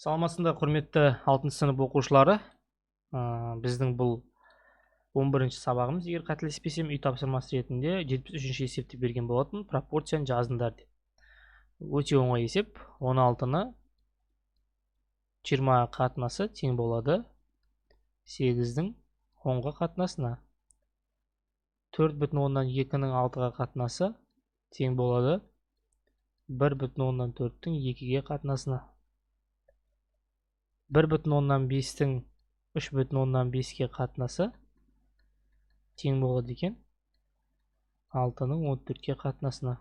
Саламатсыңдар, құрметті 6 сынып оқушылары. Біздің бұл 11 сабағымыз, егер қателеспесем, үй тапсырмасы ретінде 73-ші есепті берген болатын, пропорцияны жазыңдар деп. Өте оңай есеп. 16-ны 20 қатынасы тең болады 8-дің 10-ға қатынасына. 4,2-нің 6-ға қатынасы тең болады 1,4-тің 2-ге қатынасына. 1,5-тің 3,5-ке қатынасы тең болады екен 6-ның 14-ке қатынасына.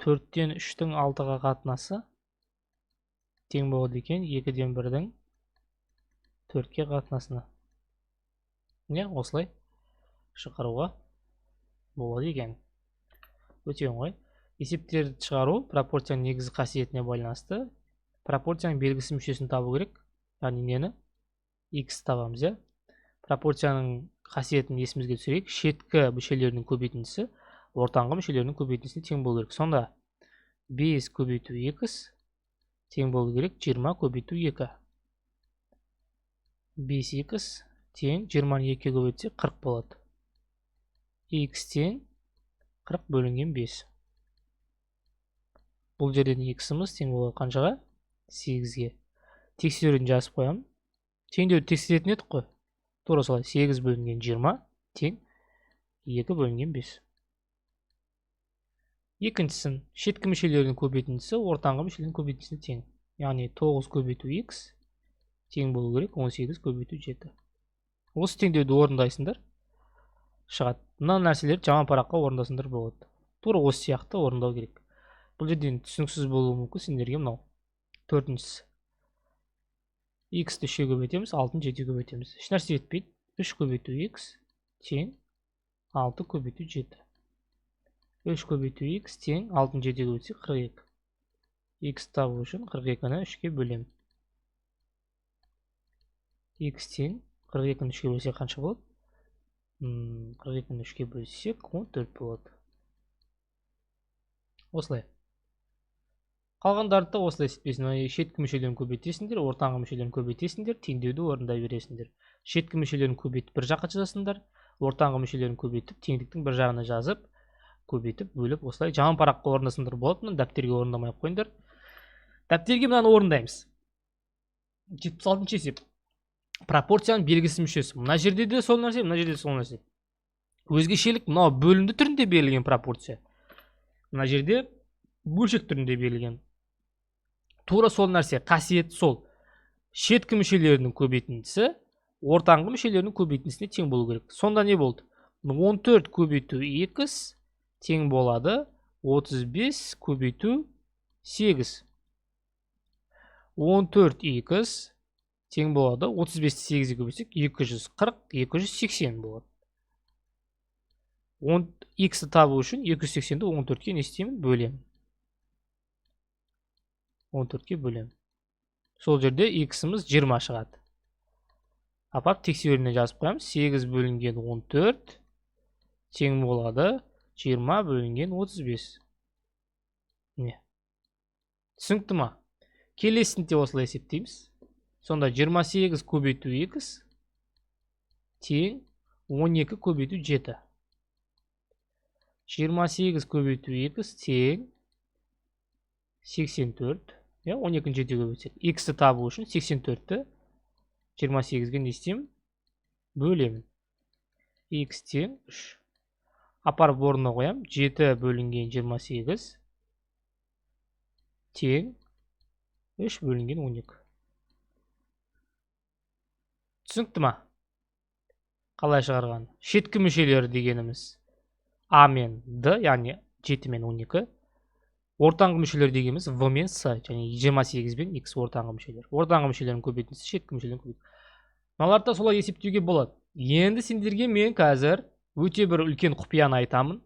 4-тен 3-тің 6-ға қатынасы тең болады екен 2-ден 1-дің 4-ке қатынасына. Міне, осылай шығаруға болады екен. Өте оңай. Есептерді шығару пропорцияның негізгі қасиетіне байланысты. Пропорцияның белгісі мүшесін табу керек. Яғни нені? X табамыз, иә? Пропорцияның қасиетін есімізге түсірейік. Шеткі мүшелерінің көбейтіндісі ортаңғы мүшелерінің көбейтіндісіне тең болу керек. Сонда 5 көбейту x тең болу керек 20 көбейту 2. 5x тең 20-ны 2-ге көбейтсек 40 болады. X тең 40 бөлінген 5. Бұл жерден x-іміз тең болады қаншаға? 8-ге. Тексеруін жазып қоямын. Теңдеуді тексеретін едік қой. Тура солай 8 бөлінген 20 тең 2 бөлінген 5. Екіншісін, шеткі мүшелердің көбейтіндісі ортаңғы мүшелердің көбейтіндісіне тең. Яғни 9 көбейту x тең болу керек 18 көбейту 7. Осы теңдеуді орындайсыңдар. Шығады. Мына нәрселерді жаман параққа орындасаңдар болады. Тура осы сияқты орындау керек. Бұл жерден түсініксіз болуы мүмкін сендерге мынау. Төртіншісі. X-ті 3-ке көбейтеміз, 6-ны 7-ге көбейтеміз. Еш нәрсе етпейді. 3 көбейту x тең 6 көбейту 7. 3 көбейту x тең 6-ны 7-ге көбейтсек 42. X табу үшін 42-ні 3-ке бөлемін. X тең 42-ні 3-ке бөлсек қанша болады? 42-ні 3-ке бөлсек 14 болады. Осылай. Қалғандарды да осылай есептейсің. Шеткі мүшелерін көбейтесіңдер, ортаңғы мүшелерін көбейтесіңдер, теңдеуді орындай бересіңдер. Шеткі мүшелерін көбейтіп бір жаққа жазасыңдар, ортаңғы мүшелерін көбейтіп теңдіктің бір жағына жазып, көбейтіп, бөліп, осылай жаман параққа орындасаңдар болады. Мына дәптерге орындамай ақ қойыңдар. Дәптерге мынаны орындаймыз. 76-шы есеп. Пропорцияның белгісі мүшесі. Мына жерде де сол нәрсе, мына жерде де сол нәрсе. Өзгешелік мынау бөлінді түрінде берілген пропорция. Мына жерде бөлшек түрінде берілген. Тура сол нәрсе, қасиет сол. Шеткі мүшелерінің көбейтіндісі ортаңғы мүшелерінің көбейтіндісіне тең болу керек. Сонда не болды? 14 көбейту x тең болады 35 көбейту 8. 14 x тең болады 35-ті 8-ге көбейтсек 240, 280 болады. X-ті табу үшін 280-ді 14-ке не істеймін? Бөлемін. 14-ке бөлемін. Сол жерде x-іміз 20 шығады. Апарып тексеруіне жазып қоямыз. 8 бөлінген 14 тең болады 20 бөлінген 35. Міне. Түсінікті ма? Келесін де осылай есептейміз. Сонда 28 көбейту x тең 12 көбейту 7. 28 көбейту x тең 84. Иә, 12-ні 7-ге көбейтсек. X-ті табу үшін 84-ті 28-ге не істеймін? Бөлемін. X тең 3. Апарып орнына қоямын. 7 бөлінген 28 тең 3 бөлінген 12. Түсінікті ма? Қалай шығарған? Шеткі мүшелері дегеніміз А мен Д, яғни 7 мен 12. Ортаңғы мүшелер дегеніміз В мен С, және 28 бен X ортаңғы мүшелер. Ортаңғы мүшелердің көбейтіндісі шеткі мүшелердің көбейтіндісі. Мыналарды да солай есептеуге болады. Енді сендерге мен қазір өте бір үлкен құпияны айтамын.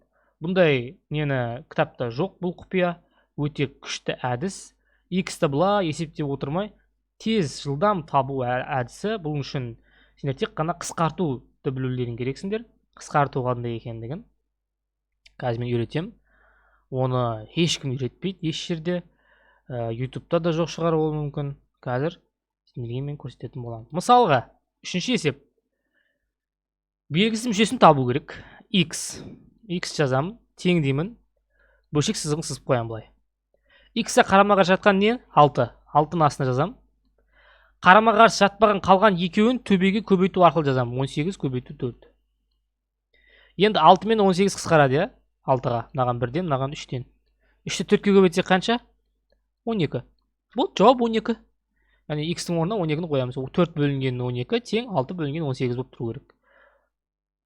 Бұндай нені кітапта жоқ, бұл құпия. Өте күшті әдіс. X-ті былай есептеп отырмай, тез, жылдам табу әдісі. Бұл үшін сендер тек қана қысқартуды білулерің керексіңдер. Қысқарту қандай екендігін қазір мен үйретемін. Оны ешкім үйретпейді еш жерде. Ютубта да жоқ шығар ол мүмкін. Қазір сендерге мен көрсететін боламын. Мысалға, үшінші есеп. Белгісіз мүшесін табу керек. X. X жазамын, тең деймін. Бөлшек сызығын сызып қоямын былай. X-ке қарама-қарсы жатқан не? 6. 6-ның астына жазамын. Қарама-қарсы жатпаған қалған екеуін төбеге көбейту арқылы жазамын. 18 көбейту 4. Енді 6 мен 18 қысқарады, иә? 6-ға. Мынаған 1-ден, мынаған 3-тен. 3-ті 4-ке көбейтсек қанша? 12. Болды, жауап 12. Яғни x-тің орнына 12-ні қоямыз. 4 бөлінген 12 тең 6 бөлінген 18 болып тұру керек.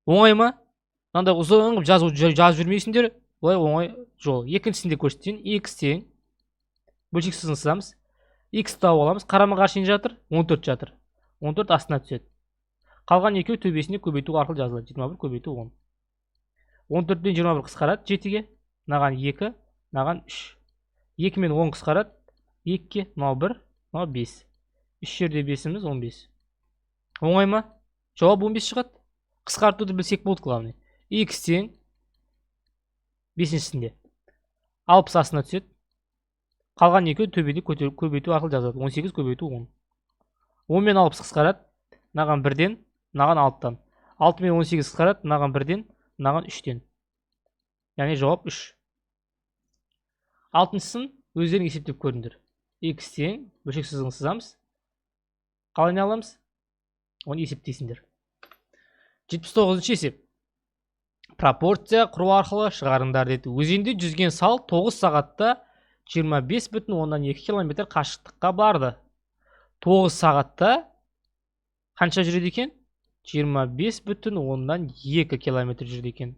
Оңай ма? Мынандай ұзын қылып жазып жүрмейсіңдер. Былай оңай жол. Екіншісін де көрсетейін. X тең бөлшек сызығын сызамыз. X тауып аламыз. Қарама-қарсы не жатыр? 14 жатыр. 14 астына түседі. Қалған екеуі төбесіне көбейту арқылы жазылады. 21 көбейту 10. 14 пен 21 қысқарады 7-ге. Мынаған 2, мынаған 3. 2 мен 10 қысқарады. 2-ге, мынау 1, мынау 5. 3 жерде 5-іміз 15. Оңай ма? Жауап 15 шығады. Қысқартуды білсек болды, главный. X тең бесіншісінде 60 астына түседі. Қалған екеуі төбеде көбейту арқылы жазылады. 18 көбейту 10. 10 мен 60 қысқарады. Мынаған 1-ден, мынаған 6-тан. 6 мен 18 қысқарады, мынаған 1-ден, мынаған 3-тен. Яғни жауап 3. Алтыншысын өздерің есептеп көріңдер. X тең бөлшек сызығын сызамыз. Қалай не аламыз? Оны есептейсіңдер. 79-шы есеп. Пропорция құру арқылы шығарыңдар деді. Өзенде жүзген сал 9 сағатта 25,2 километр қашықтыққа барды. 9 сағатта қанша жүреді екен? 25,2 километр жүреді екен.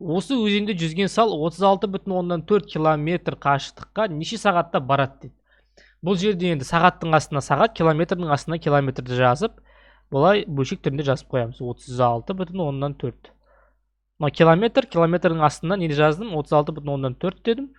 Осы өзенде жүзген сал 36,4 километр қашықтыққа неше сағатта барады дейді. Бұл жерде енді сағаттың астына сағат, километрдің астына километрді жазып, былай бөлшек түрінде жазып қоямыз. 36,4. Мына километр, километрдің астына нені жаздым? 36,4 дедім.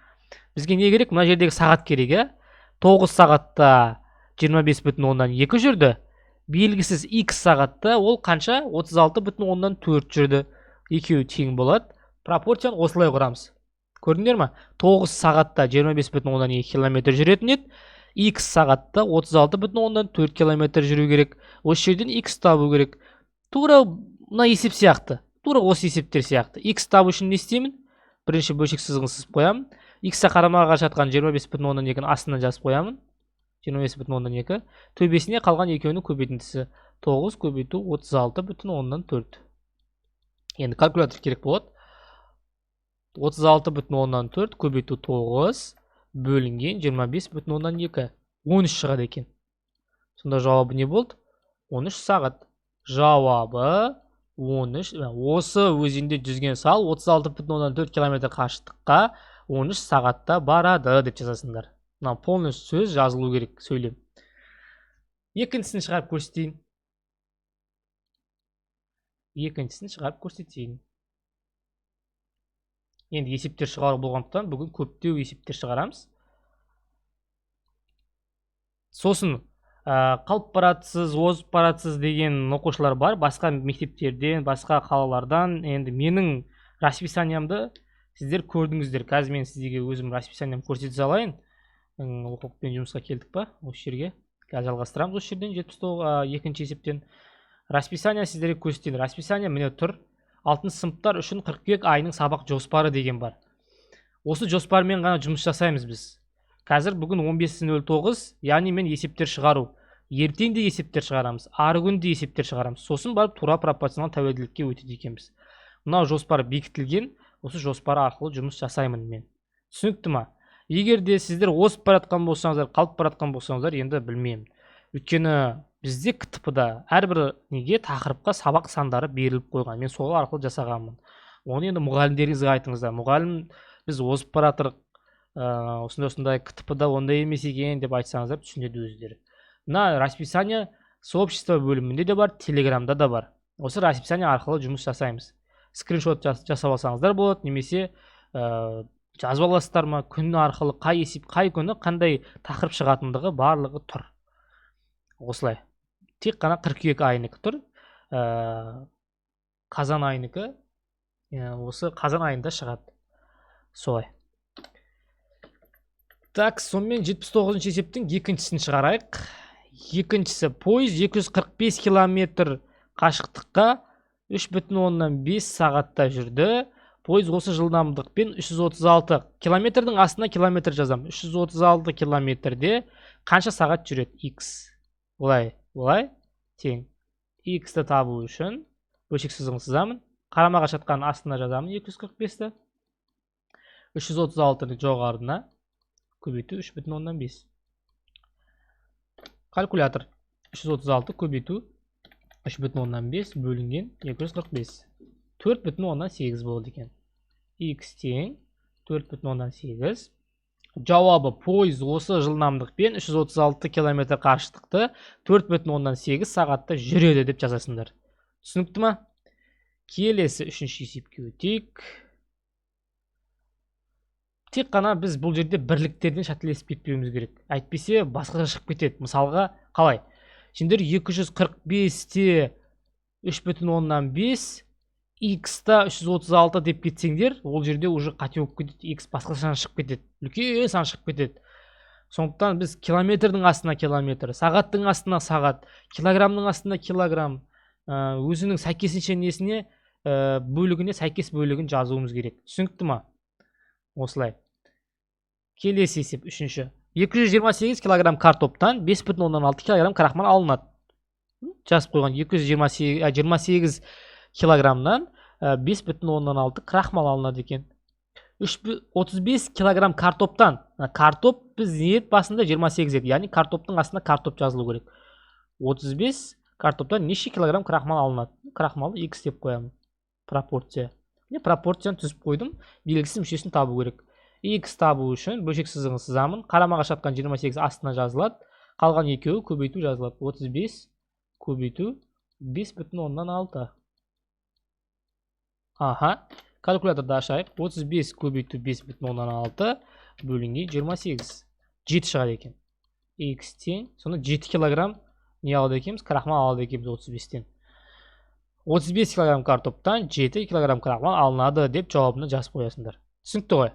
Бізге не керек? Мына жердегі сағат керек, иә? 9 сағатта 25,2 жүрді. Белгісіз x сағатта ол қанша? 36,4 жүрді. Екеуі тең болады. Пропорцияны осылай құрамыз. Көрдіңдер ма? 9 сағатта 25,2 километр жүретін еді. X сағатта 36,4 километр жүру керек. Осы жерден x табу керек. Тура мына есеп сияқты. Тура осы есептер сияқты. X табу үшін не істеймін? Бірінші бөлшек сызығын сызып қоямын. X-ке қарама-қарсы жатқан 25,2-ні астына жазып қоямын. 25,2. Төбесіне қалған екеуінің көбейтіндісі 9 көбейту 36,4. Енді калькулятор керек болады. 36,4 көбейту 9 бөлінген 25,2. 13 шығады екен. Сонда жауабы не болды? 13 сағат. Жауабы 13. Осы өзенде жүзген сал 36,4 километр қашықтыққа 13 сағатта барады деп жазасыңдар. Мына полный сөз жазылу керек, сөйлем. Екіншісін шығарып көрсетейін. Екіншісін шығарып көрсетейін. Енді есептер шығару болғандықтан, бүгін көптеу есептер шығарамыз. Сосын қалып баратсыз, озып баратсыз деген оқушылар бар басқа мектептерден, басқа қалалардан. Енді менің расписаниямды сіздер көрдіңіздер. Қазір мен сіздерге өзім расписаниямды көрсете салайын. Оқулықпен жұмысқа келдік па осы жерге? Қазір жалғастырамыз осы жерден, 79 екінші есептен. Расписание сіздерге көрсетейін. Расписание міне тұр. Алтыншы сыныптар үшін қыркүйек айының сабақ жоспары деген бар. Осы жоспармен ғана жұмыс жасаймыз біз қазір. Бүгін 15.09, яғни мен есептер шығару. Ертең де есептер шығарамыз, ары күні де есептер шығарамыз. Сосын барып тура пропорционал тәуелділікке өтеді екенбіз. Мынау жоспар бекітілген, осы жоспар арқылы жұмыс жасаймын мен. Түсінікті ма? Егер де сіздер озып бара жатқан болсаңыздар, қалып бара жатқан болсаңыздар, енді білмеймін. Өйткені бізде КТП да әрбір неге, тақырыпқа сабақ сандары беріліп қойған. Мен сол арқылы жасағанмын. Оны енді мұғалімдеріңізге айтыңыздар: мұғалім, біз озып бара жатырық, осындай осындай, КТП да ондай емес екен деп айтсаңыздар, түсінеді өздері. Мына расписание сообщество бөлімінде де бар, Телеграмда да бар. Осы расписание арқылы жұмыс жасаймыз. Скриншот жасап алсаңыздар болады немесе жазып аласыздар ма, күн арқылы қай есеп, қай күні қандай тақырып шығатындығы барлығы тұр. Осылай тек қана қыркүйек айынікі тұр. Қазан айынікі осы қазан айында шығады. Солай. Так, сонымен 79-шы есептің екіншісін шығарайық. Екіншісі: пойыз 245 километр қашықтыққа 3,5 сағатта жүрді. Пойыз осы жылдамдықпен 336 километрдің астына километр жазамын. 336 километрде қанша сағат жүреді? X. Олай, олай тең. X-ті табу үшін бөлшек сызығын сызамын. Қарама-қарсы жатқан астына жазамын 245-ті. 336-ны жоғарына көбейту 3,5. Калькулятор. 336 көбейту 3,5 бөлінген 245. 4,8 болады екен. X тең 4,8. Жауабы: пойыз осы жылдамдықпен 336 километр қашықтықты 4,8 сағатта жүреді деп жазасыңдар. Түсінікті ма? Келесі үшінші есепке өтейік. Тек қана біз бұл жерде бірліктерден шателесіп кетпеуіміз керек. Әйтпесе басқаша шығып кетеді. Мысалға, қалай? Сендер 245-те 3,5, x-та 336 деп кетсеңдер, ол жерде уже қате болып кетеді. X басқа сан шығып кетеді. Үлкен сан шығып кетеді. Сондықтан біз километрдің астына километр, сағаттың астына сағат, килограммның астына килограмм, өзінің сәйкесінше несіне, бөлігіне сәйкес бөлігін жазуымыз керек. Түсінікті ма? Осылай. Келесі есеп үшінші. 228 килограмм картоптан 5,6 килограмм крахмал алынады. Жазып қойған 228 килограммнан 5,6 крахмал алынады екен. 35 килограмм картоптан, картоп біз ниет басында 28 еді, яғни картоптың астына картоп жазылу керек. 35 картоптан неше килограмм крахмал алынады? Крахмалды x деп қоямын. Пропорция. Міне, пропорцияны түзіп қойдым. Белгісіз мүшесін табу керек. X табу үшін бөлшек сызығын сызамын. Қарама-қарсы жатқан 28 астына жазылады. Қалған екеуі көбейту жазылады. 35 көбейту 5,6. Аха, калькуляторды ашайық. 35 көбейту 5,6 бөлінген 28. 7 шығады екен. X тең, сонда 7 килограмм не алады екенбіз? Крахмал алады екенбіз 35-тен. 35 килограмм картоптан 7 килограмм крахмал алынады деп жауабына жазып қоясыңдар. Түсінікті ғой?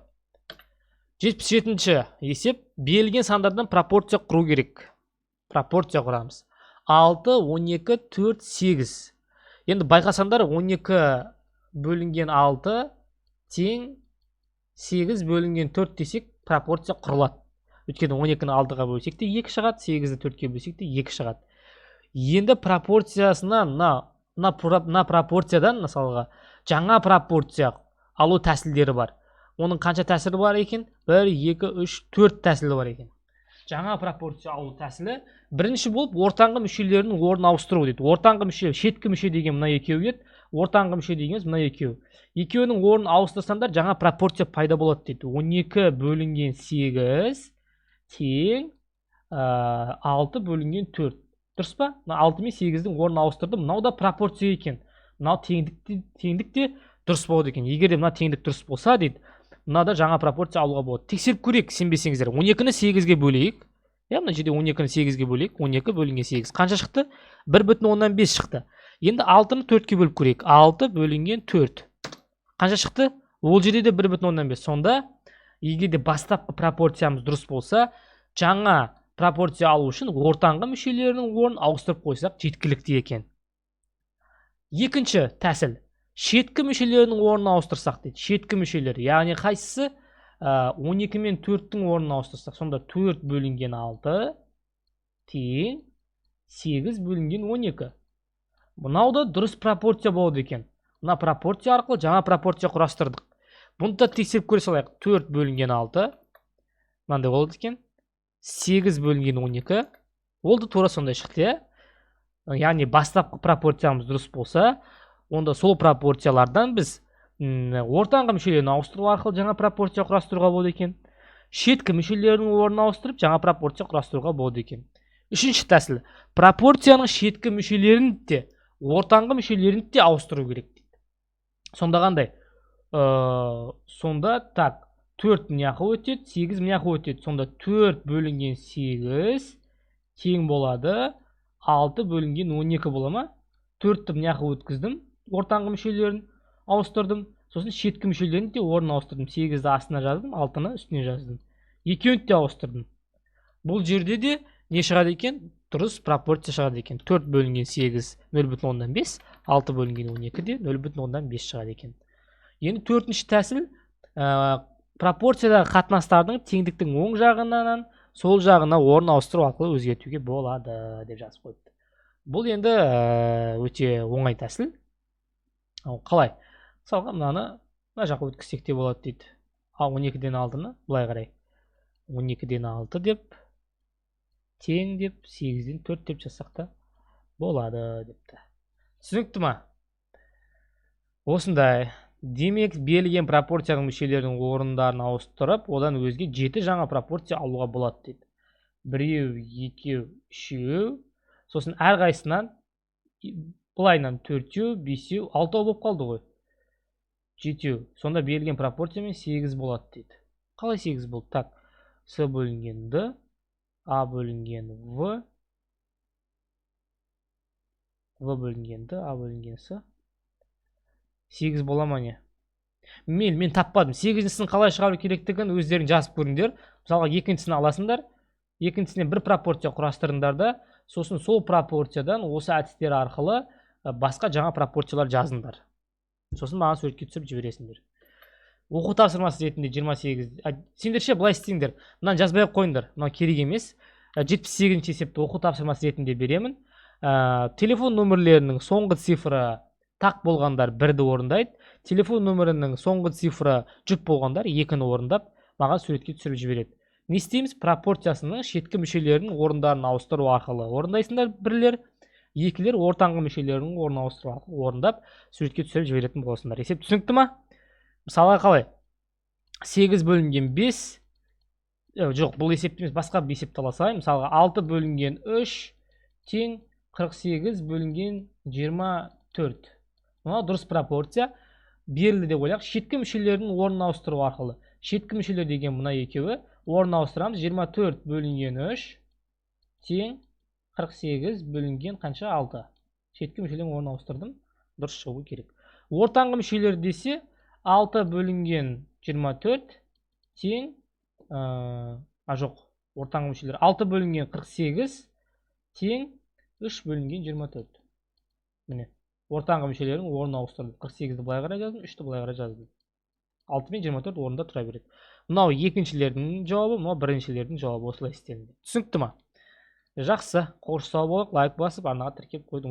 77-ші есеп: берілген сандардан пропорция құру керек. Пропорция құрамыз. 6, 12, 4, 8. Енді байқасаңдар, 12 бөлінген 6 тең 8 бөлінген 4 десек, пропорция құрылады. Өйткені 12-ні 6-ға бөлсек те 2 шығады, 8-ді 4-ке бөлсек те 2 шығады. Енді пропорциясына мына пропорциядан, мысалға, жаңа пропорция алу тәсілдері бар. Оның қанша тәсілі бар екен? 1, 2, 3, 4 тәсілі бар екен. Жаңа пропорция алу тәсілі: бірінші болып ортаңғы мүшелерінің орнын ауыстыру дейді. Ортаңғы мүше, шеткі мүше деген мына екеуі еді. Ортаңғы мүше дегеніміз мына екеуі. Екеуінің орнын ауыстырсаңдар, жаңа пропорция пайда болады дейді. 12 бөлінген 8 тең 6 бөлінген 4. Дұрыс па? Мына 6 мен 8-дің орнын ауыстырдым. Мынау да пропорция екен. Мынау теңдік те дұрыс болады екен. Егер де мына теңдік дұрыс болса дейді, мынада жаңа пропорция алуға болады. Тексеріп көрейік, сенбесеңіздер. 12-ні 8-ге бөлейік. Иә, мына жерде 12-ні 8-ге бөлейік. 12 бөлінген 8 қанша шықты? 1,5 шықты. Енді 6-ны 4-ке бөліп көрейік. 6 бөлінген 4 қанша шықты? Ол жерде де 1,5. Сонда егер де бастапқы пропорциямыз дұрыс болса, жаңа пропорция алу үшін ортаңғы мүшелерінің орнын ауыстырып қойсақ, жеткілікті екен. Екінші тәсіл: шеткі мүшелерінің орнын ауыстырсақ дейді. Шеткі мүшелер, яғни қайсысы? 12 мен 4-тің орнын ауыстырсақ, сонда 4 бөлінген 6 тең 8 бөлінген 12. Мынау да дұрыс пропорция болады екен. Мына пропорция арқылы жаңа пропорция құрастырдық. Бұны да тексеріп көре салайық. 4 бөлінген 6 мынандай болады екен. 8 бөлінген 12, ол да тура сондай шықты, иә. Яғни бастапқы пропорциямыз дұрыс болса, онда сол пропорциялардан біз ортаңғы мүшелерін ауыстыру арқылы жаңа пропорция құрастыруға болады екен. Шеткі мүшелерінің орнын ауыстырып, жаңа пропорция құрастыруға болады екен. Үшінші тәсіл: пропорцияның шеткі мүшелерін де, ортаңғы мүшелерін де ауыстыру керек дейді. Сонда қандай? Сонда так, 4 мына жаққа өтеді, 8 мына жаққа өтеді. Сонда 4 бөлінген 8 тең болады 6 бөлінген 12 бола ма? 4-ті мына жаққа өткіздім, ортаңғы мүшелерін ауыстырдым. Сосын шеткі мүшелерін де орнын ауыстырдым. 8-ді астына жаздым, 6-ны үстіне жаздым. Екеуін де ауыстырдым. Бұл жерде де не шығады екен? Дұрыс пропорция шығады екен. 4 бөлінген 8 0,5, 6 бөлінген 12 де 0,5 шығады екен. Енді төртінші тәсіл, пропорциядағы қатынастардың теңдіктің оң жағынан сол жағына орын ауыстыру арқылы өзгертуге болады деп жазып қойыпты. Бұл енді өте оңай тәсіл. Қалай? Мысалға, мынаны мына жаққа өткізсек те болады дейді. Ал 12-ден 6-ны былай қарай. 12-ден 6 деп тең деп 8-ден 4 деп жазсақ та болады депті. Түсінікті ма? Осындай. Демек, берілген пропорцияның мүшелерінің орындарын ауыстырып, одан өзге 7 жаңа пропорция алуға болады дейді. Біреу, екеу, үшеу. Сосын әрқайсысынан былайынан төртеу, бесеу, алтау болып қалды ғой. Жетеу. Сонда берілген пропорциямен 8 болады дейді. Қалай 8 болды? Так, С бөлінген Д, А бөлінген В, В бөлінген Д, А бөлінген С. 8 бола ма не? Мен таппадым. 8-шісін қалай шығару керектігін өздерің жазып көріңдер. Мысалға, екіншісін аласыңдар. Екіншісінен бір пропорция құрастырыңдар да, сосын сол пропорциядан осы әдістер арқылы басқа жаңа пропорциялар жазыңдар. Сосын маған суретке түсіріп жібересіңдер. Оқу тапсырмасы ретінде 28. Сендер ше, былай істеңдер. Мынаны жазбай ақ қойыңдар. Мынау керек емес. 78-ші есепті оқу тапсырмасы ретінде беремін. Телефон нөмірлерінің соңғы цифры тақ болғандар бірді орындайды. Телефон нөмірінің соңғы цифры жұп болғандар екіні орындап, маған суретке түсіріп жібереді. Не істейміз? Пропорциясының шеткі мүшелерінің орындарын ауыстыру арқылы орындайсыңдар бірлер, екілер ортаңғы мүшелерінің орнын ауыстыру арқылы орындап, суретке түсіріп жіберетін боласыңдар. Есеп түсінікті ма? Мысалға қалай? 8 бөлінген 5, жоқ, бұл есепті емес, басқа бір есепті ала салайын. Мысалға, 6 бөлінген 3 тең 48 бөлінген 24. Мынау дұрыс пропорция берілді деп ойлайық. Шеткі мүшелердің орнын ауыстыру арқылы. Шеткі мүшелер деген мына екеуі, орнын ауыстырамыз. 24 бөлінген 3 тең 48 бөлінген қанша? 6. Шеткі мүшелердің орнын ауыстырдым, дұрыс шығу керек. Ортаңғы мүшелер десе, 6 бөлінген 24 тең, жоқ, ортаңғы мүшелер 6 бөлінген 48 тең 3 бөлінген 24. Міне, ортаңғы мүшелердің орнын ауыстырдым. 48-ді былай қарай жаздым, 3-ті былай қарай жаздым. 6 мен 24 орнында тұра береді. Мынау екіншілердің жауабы, мынау біріншілердің жауабы, осылай істелінді. Түсінікті ма? Жақсы, қош сау болыңыз, лайк басып, арнаға тіркеліп қойдың.